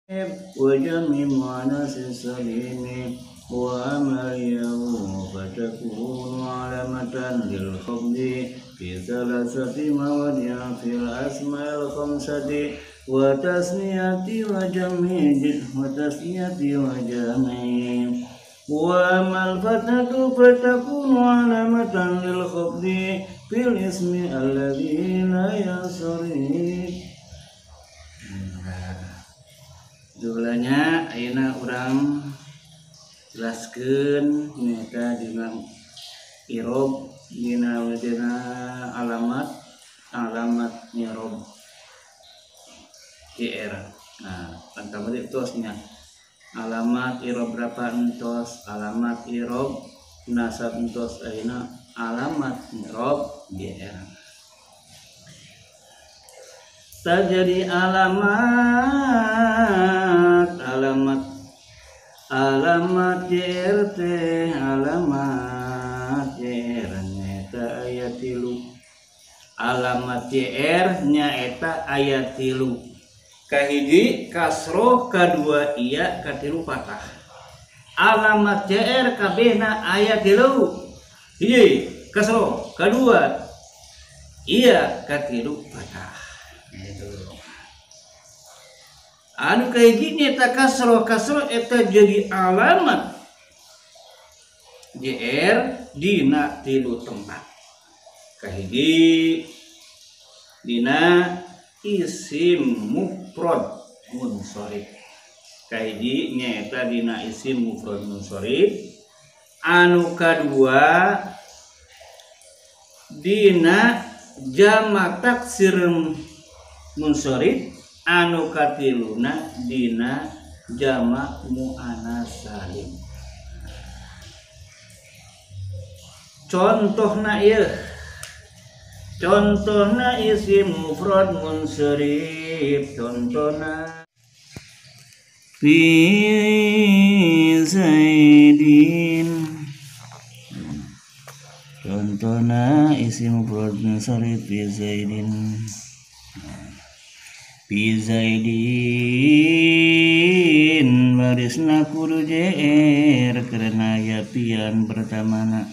وجمع مؤنث سالم وأما الياء فتكون علامة للخفض في ثلاثة مواضع في الأسماء الخمسة وتثنية وجمع وتثنية وجمع. وأما الفتحة فتكون علامة للخفض في الاسم الذي لا ينصرف. Jumlahnya ayeuna urang jelaskeun nyaeta dina i'rob, dina alamat alamat i'rob JR. Nah, kan tadi tosnya alamat i'rob berapa entos, alamat i'rob nasab entos, ayeuna alamat i'rob JR. Terjadi alamat alamat alamat JRT, alamat JR nyaeta aya 3. Alamat JR nyaeta aya 3: kahiji kasroh, kadua iya, katilu patah. Alamat JR kabehna aya 3: hiji kasroh, kadua iya, katilu patah. Itu anu kahiji nyaeta kasroh. Kasroh eta jadi alamat JR dina tilu tempat. Kahiji dina isim mufrad munsharif. Kahiji nyaeta dina isim mufrad munsharif. Anu kadua dina jama taksir munsharif. Anu katiluna dina jama muannas salim. Contohna ieu, contohna isim mufrad munsharif, contohna fi zaidin. Contohna isim mufrad munsharif fi zaidin, fi zaidin barisna kudu JR karena ya pian pertamana.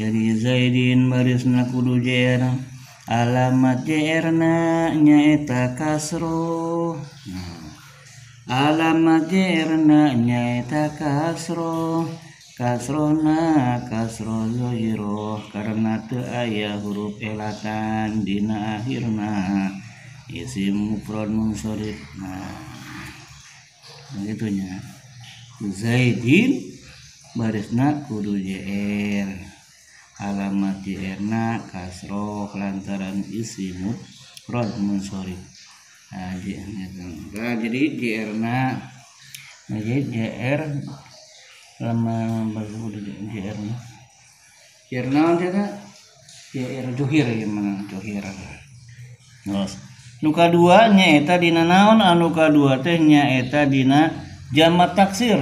Jadi zaidin barisna kudu JR, alamat JR na nyaeta kasroh. Nah, alamat JR na nyaeta kasroh, kasrohna kasroh zohiroh karena teu aya huruf elatan dina akhirna isim mufrad munsharif. Nah, begitunya zaidin barisna kudu JR, alamat JR na kasroh lantaran isim mufrad munsharif. Nah, nah, jadi JR na, nah, jadi JR lama baru JR na, JR naon teh? JR johir ya, mana johir. Terus nu kadua nyaeta dina naon? Anu kadua teh nyaeta dina jama taksir.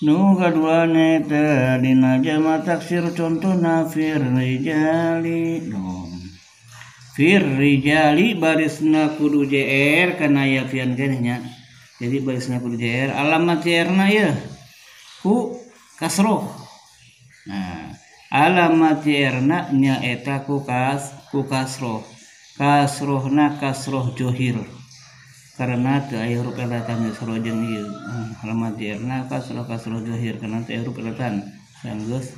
Nu kadua nyaeta dina jama taksir, contohna fir rijali. No. Fir rijali barisna kudu JR kana aya fian keneh nya. Jadi barisna kudu JR, alamat JR na ieu ku kasroh. Nah, alamat JR na nyaeta ku kasroh. Kasrohna kasroh johir karena teu aya huruf elatan kasroh jeung ieu. Alamat JR na kasroh, kasroh johir karena teu aya huruf elatan sanggeus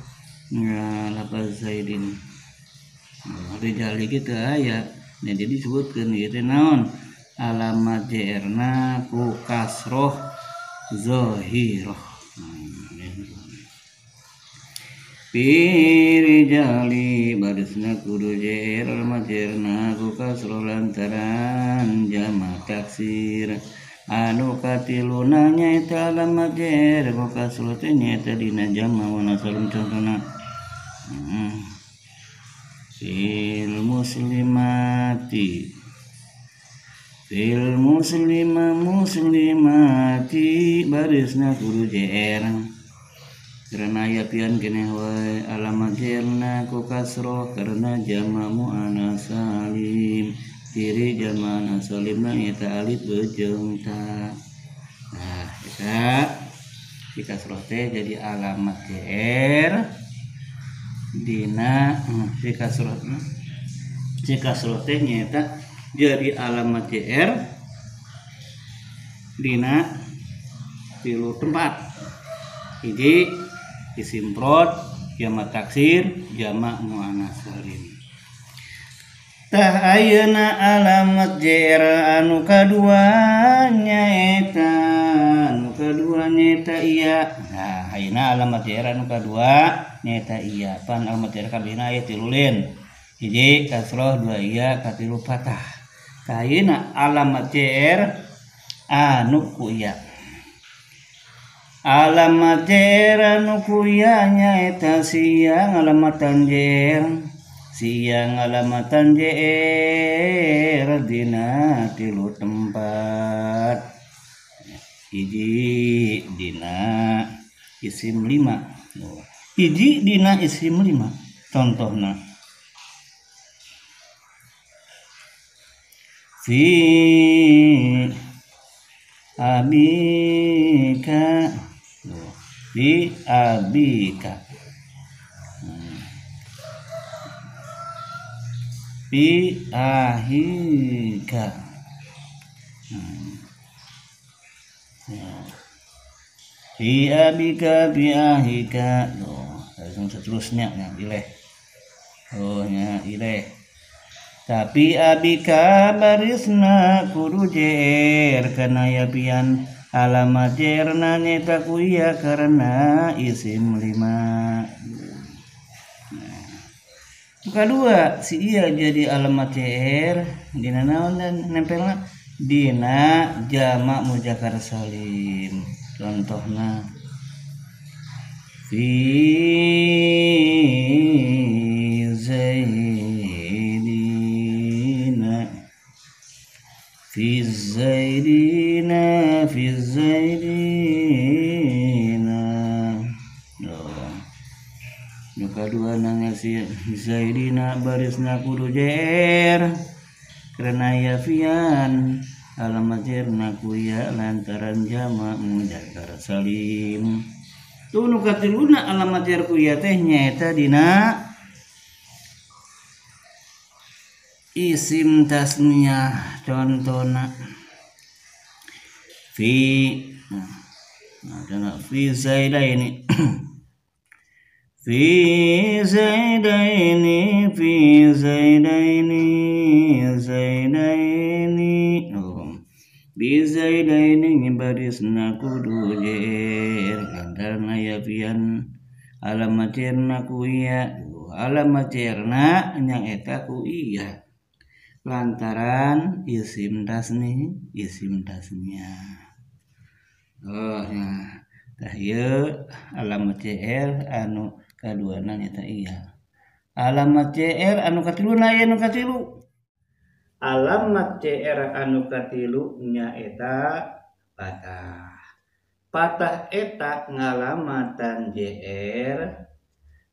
lafaz zaidin. Rijali kitu aya. Nah, jadi disebutkeun ieu teh naon? Alamat JR na ku kasroh zohiroh. Pirijali barisna kudu JR, alamat JR na ku kasroh lantaran jama taksir. Anu katiluna nyaeta alamat JR ku kasroh teh nyaeta dina jama muannas salim, contohna fil muslimati, fil muslima muslimati barisna kudu JR karena aya pian keneh wae. Alamat JR na ku kasroh karena jama muannas salim. Ciri jama salimna nyaeta alif jeung ta. Nah, eta si kasroh teh jadi alamat JR dina si kasroh teh nyaeta jadi alamat JR dina tilu tempat. Hiji isim prod, jama taksir, jama muannas salim. Tah ayeuna alamat JR anu kadua nyaeta iya. Nah, ayeuna alamat JR anu kadua nyaeta iya. Pan alamat JR kabehna aya tilu lin. Hiji kasroh, dua iya, katilu patah. Tah ayeuna alamat JR anu ku iya. Alamat JR anu ku iya nyaeta siang alamatan JR. Siang alamatan JR dina tilu tempat. Hiji dina isim 5. Hiji dina isim 5. Contohna fi abika, fi abika, fi ahika, fi abika, fi ahika. Langsung seterusnya nya ileh. Oh nya ileh. Tapi abika barisna kudu JR kana ya pian alamat JR na nyaeta ku iya karena isim 5. Nah, kedua si iya jadi alamat JR dina naon dan nempelna dina jama muzakkar salim. Contohna fi zaidina, fi zaidina, fi zaidina. Nu kadua nanya si zaidina barisna kudu JR karena ya fian alamat jerna ku ya lantaran jama muzakkar salim. Tuh nu katiluna alamat jer ku ya teh nyaeta dina isim tasniyah. Contohna fi, nah, fi zaidaini, fi zaidaini, fi zaidaini, zaidaini. Bi zaidaini barisna kudu JR lantaran aya pian alamat jerna ku iya. Alamat jerna nyaeta ku iya lantaran isim tasni, isim tasniah. Oh ya, tah ieu alamat JR anu kaduana nyaeta iya. Alamat JR anu katiluna aya nu katilu. Alamat JR anu katilu nyaeta patah. Patah eta ngalamatan JR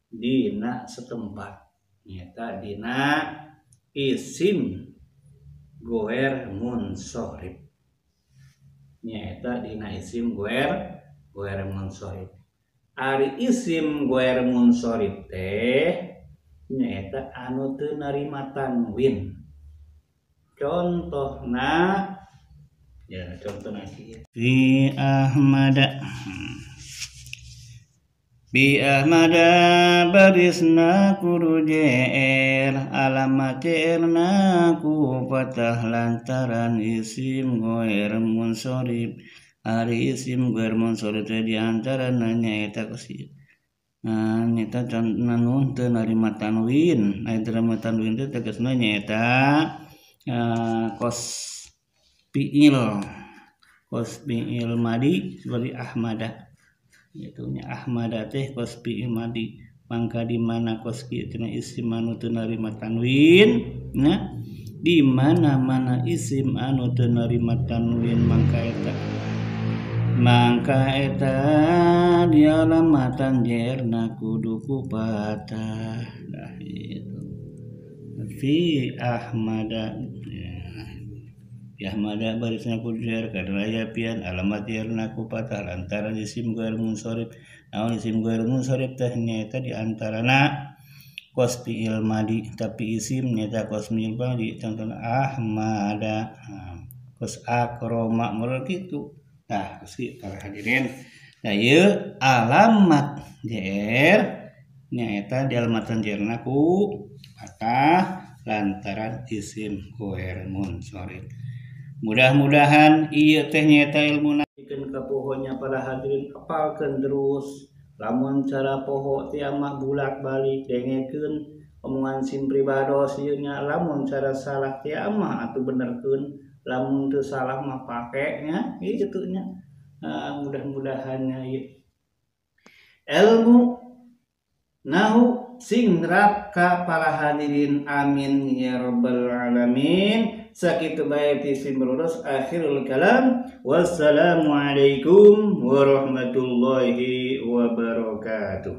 dina setempat. Nyaeta dina isim goer munsorib. Nyaeta dina isim goer munsorib. Ari isim goer munsorib teh nyaeta anu teu narima tanwin. Contohna ya, contohna kieu. Fi ahmada, bi ahmada barisna kudu JR alamat JR na ku patah lantaran isim goer munsorib. Ari isim goer munsorib teh di antara nyaeta ku si. Nah, nyaeta anu teu narima tanwin. Aya teu narima tanwin teh tegasna nyaeta kos fi'il, kos fi'il madi seperti ahmada. Itunya ahmada teh kos fi'il madi. Mangka di mana kos kieu cenah isim anu teu narima tanwin, nah di mana-mana isim anu teu narima tanwin mangka eta dialamatan jerna kudu ku patah. Nah, itu fi ahmada. Yahmada barisna ku jer karena aya pian alamat jerna ku patah lantaran isim ghair munsharif. Naon isim ghair munsharif teh nyaeta di antarana kos fi'il madi tapi isim nyaeta kos fi'il madi contohna ahmada kos akroma moal kitu. Tah si para hadirin. Nah ieu alamat jer nyaeta di alamatan jerna ku patah lantaran isim ghair munsharif. Mudah-mudahan ieu teh nyaeta ilmuna pikeun kapohonya para hadirin apalkeun terus. Lamun cara poho teh mah bulak-balik dengekeun omongan sim pribados ieu nya, lamun cara salah teh mah atuh benerkeun, lamun teu salah mah pake nya kitu nya. Nah, mudah-mudahan ieu ilmu nahu sing nerap ka para hadirin, amin ya rabbal alamin. Sakitu bae ti simrulus akhirul kalam. Wassalamualaikum warahmatullahi wabarakatuh.